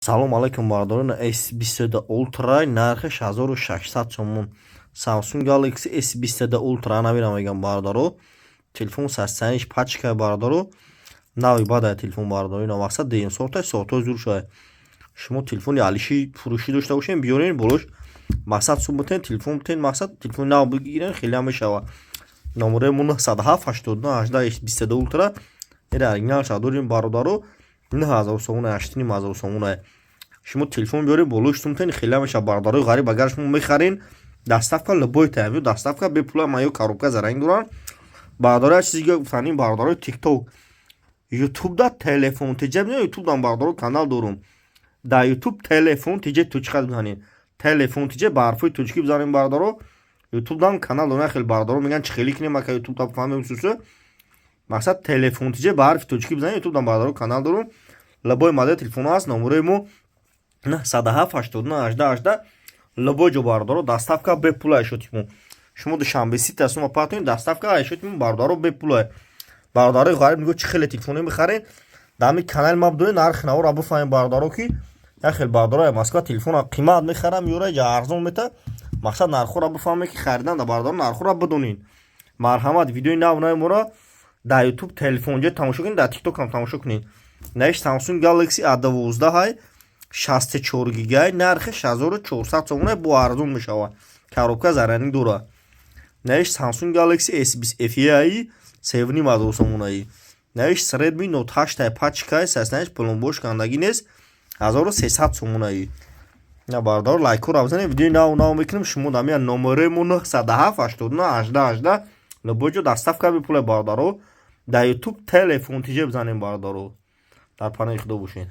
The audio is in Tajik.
Салом алайкум, бародарон. S22 Ultra нархаш 1600 сомон. Samsung Galaxy S22 Ultra навира мегам, бародаро. Телефон состояниш пачка, бародаро. Нави бада телефон, бародаро. Ина мақсад дуюм сорта, сортҳои зур шуда. Шумо телефони алиши фурӯшӣ дошта бошед, биёрен, болош мақсад сум бутен, телефон бутен, мақсад телефони нав бигирен, хеле ҳам мешава. Номераи мо 907 89 18 S22 Ultra. Ира оригинал ша дорем, бародаро. 9000 сомон, 8500 сомон. Шумо телефон биёред, болош сумтен, хеле меша, бародарои ғариб. Агар шумо мехарен, доставка любой таям ё доставка бепула ма ё коробка заранг дорам, бародаро. Як чизи гуфтаним, бародарои ТикТок, Ютуб да Телефон Тиҷа, Ютуб дам, бародаро, канал дорум дар Ютуб, Телефон Тиҷа точка бизанед, Телефон Тиҷа ба ҳарфҳои тоҷикӣ бизанем, бародаро. Ютуб дам канал дорам. Хеле бародаро мегӯянд, чӣ хеле кинем, ака, Ютуб да фаҳмем сусу. Мақсад, Телефон Тиҷа ба ҳарфи тоҷикӣ бизанед, Ютуб дам, бародаро, канал дорум. Любой модели телефонҳо ҳаст. Номерои мо 907 89 18 18. Любой ҷо, бародаро, доставка бепула айшотимо. Шумо Душанбе Сити сума патоин, доставка айшотимо, бародаро, бепула. Бародарои ғариб мегӯ, чӣ хеле телефоне мехарен? Дар ҳамин канали ма бидонед, нархи наворо бифаҳмем, бародаро, ки як хел бародарои Москва телефона қимат мехарам, меёра, ҷа арзон мета. Мақсад, нархҳоро бифаҳме, ки харидан да, бародаро, нархҳоро бидонед. Марҳамат, видеои нав нави моро дар Ютуб Телефонҷа тамошо кунед, дар Тикток ҳам тамошо кунед. Наиш Samsung Galaxy A12 ҳай, 64 гигай, нархи 6400 сомона, бо арзон мешавад, коробка заранг дора. Наиш Samsung Galaxy S20 FE, 3500 сомонаи. Наиш Redmi Note 8, пачкай, состояниш пломбош кандагӣ нест, 1300 сомонаи. На, бародаро, лайкҳоро бизанед, видеои нав нав мекунем. Шумо дамия номерои мо 907 89 18 18, любой ҷо доставка бепула, бародаро. Дар Ютуб Телефон Тиҷа бизанем, бародаро. Дар паноҳи Худо бошед.